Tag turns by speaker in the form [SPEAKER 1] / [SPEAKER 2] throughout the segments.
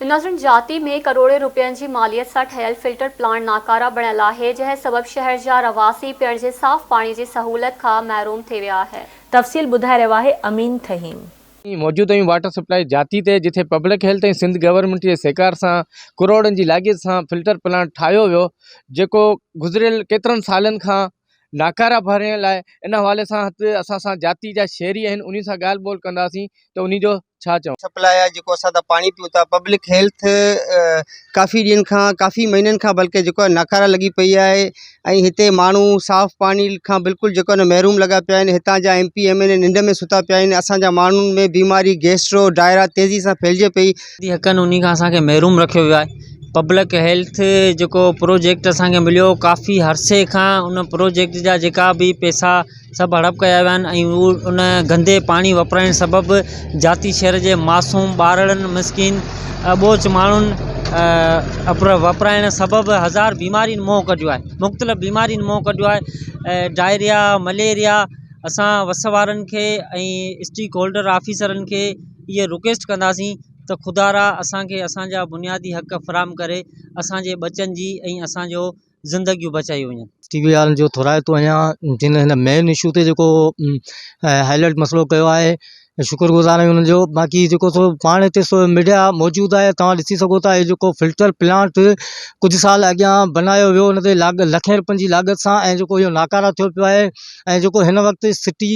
[SPEAKER 1] ناظرين جاتي ۾ ڪروڙين روپين جي ماليت سان ٺهيل فلٽر پلانٽ ناڪاره بڻيل آهي جنهن سبب شهر جا رهواسي پيئڻ جي صاف پاڻي جي سهولت کان محروم ٿي ويا آهن.
[SPEAKER 2] تفصيل ٻڌائي رهيو آهي امين ٿهيم.
[SPEAKER 3] موجود آهيون واٽر سپلائي جاتي تي جتي پبلڪ هيلٿ ۽ سنڌ گورنمينٽ جي سهڪار سان ڪروڙن جي لاڳت سان فلٽر پلانٽ ٺاهيو ويو جيڪو گذريل ڪيترن سالن کان ناڪارا ڀرڻ لاء ان حوالي سان هت اسان سان جاتي جا شهري آهن انهي سان ڳالهه ٻولهه ڪنداسين ته انهي جو ڇا چوڻ.
[SPEAKER 4] سپلاء آهي جيڪو اسان تان پاڻي پيون ٿا پبلڪ هيلٿ ڪافي ڏينهن کان ڪافي مهينن کان بلڪه جيڪو آهي ناڪارا لڳي پئي آهي ۽ هتي ماڻهو صاف پاڻي کان بلڪل جيڪو آهي نه محروم لڳا پيا آهن هتان جا ايم پي ايم اين اي ننڊ ۾ ستا پيا آهن اسان جا ماڻهن ۾ بيماري گيسٽرو ڊائرا تيزي سان ڦهلجي پئي.
[SPEAKER 5] حقن انهي کان اسان کي محروم رکيو ويو آهي پبلڪ هيلٿ جيڪو پروجيڪٽ اسان کي مليو ڪافي عرصي کان ان پروجيڪٽ جا جيڪا به پئسا سڀ هڙپ ڪيا ويا آهن ۽ هو ان گندي پاڻي واپرائڻ سبب جاتي شهر جي معصوم ٻارڙن مسڪين اٻوجهه ماڻهن واپرائڻ سبب هزار بيمارين منهن ڪڍيو آهي مختلف بيمارين منهن ڪڍيو آهي ڊائريا مليريا اسان وس وارن کي ۽ اسٽيڪ هولڊر آفيسرن کي اهي رڪويسٽ ڪنداسين ته خدارا اسان کي اسان جا بنيادي حق فراهم ڪري اسان جي ٻچن جي ۽ اسان جو زندگيون بچايون وڃن.
[SPEAKER 6] ٽي وي وارن جو ٿورائتو آهيان جن هن مين اشو تي جيڪو هائي لائيٽ مسئلو ڪيو آهي شڪر گذار آهيون انهن جو باقي جيڪو سو پاڻ هتي سو ميڊيا موجود آهي توهان ڏسي سگهو ٿا هي جيڪو فلٽر پلانٽ ڪجهه سال اڳيان بنايو ويو ان تي لکين روپين جي لاڳت سان ۽ جيڪو اهو ناڪاره ٿيو پيو آهي ۽ جيڪو هن وقت سٽي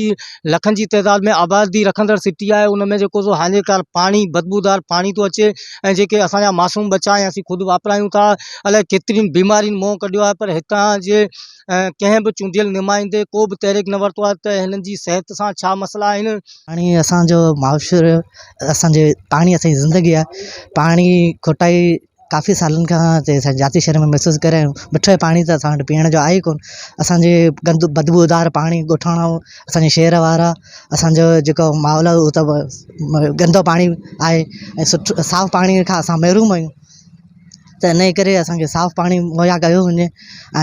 [SPEAKER 6] لکن جي تعداد ۾ آبادي رکندڙ سٽي آهي ان ۾ جيڪو سو هاڃيڪار پاڻي بدبودار پاڻي ٿو اچي ۽ جيڪي اسان جا معصوم ٻچا ۽ اسين خود واپرايون ٿا الائي ڪيترين بيمارين منهن ڪڍيو آهي پر هتان جي ڪنهن به چونڊيل نمائندي ڪو به تحريڪ نه ورتو آهي ته هنن جي صحت سان ڇا مسئلا آهن.
[SPEAKER 7] پاڻي اسان جو معاشرو اسان جي پاڻي اسان جي زندگي آهي پاڻي کوٽائي ڪافي سالن کان هتي اسان جاتي شهر ۾ محسوس ڪري آيا آهيون مٺو پاڻي ته اسان وٽ پيئڻ جو آهي ئي ڪونه اسانجي گند بدبودار پاڻي ڳوٺاڻا اسانجي شهر وارا اسانجو جيڪو ماحول آهي اهو ته گندو پاڻي آهي ۽ سٺو صاف پاڻي کان اسان محروم آهيون ته ان جي ڪري اسانکي صاف پاڻي مهيا ڪيو وڃي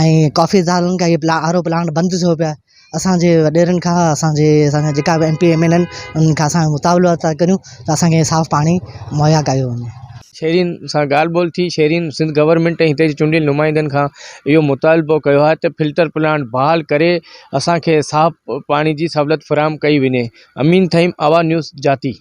[SPEAKER 7] ۽ ڪافي سالن کان اهي آر او پلانٽ بند ٿيو پيو آهي اسان جي وڏيرن کان اسان جي اسان جا جيڪا به ايم پي ايم اين آهن انهن کان اسان مطالبو ٿا ڪريون ته اسان کي صاف پاڻي مهيا ڪيو وڃي.
[SPEAKER 3] شهرين سان ڳالهه ٻولهه ٿي شهرين سنڌ گورنمينٽ ۽ هتي جي چونڊيل نمائندن کان اهو مطالبو ڪيو آهي ته فلٽر پلانٽ بحال ڪري اسان کي صاف پاڻي جي سهولت فراهم ڪئي وڃي امين ٿهيم آواز نيوز جاتي.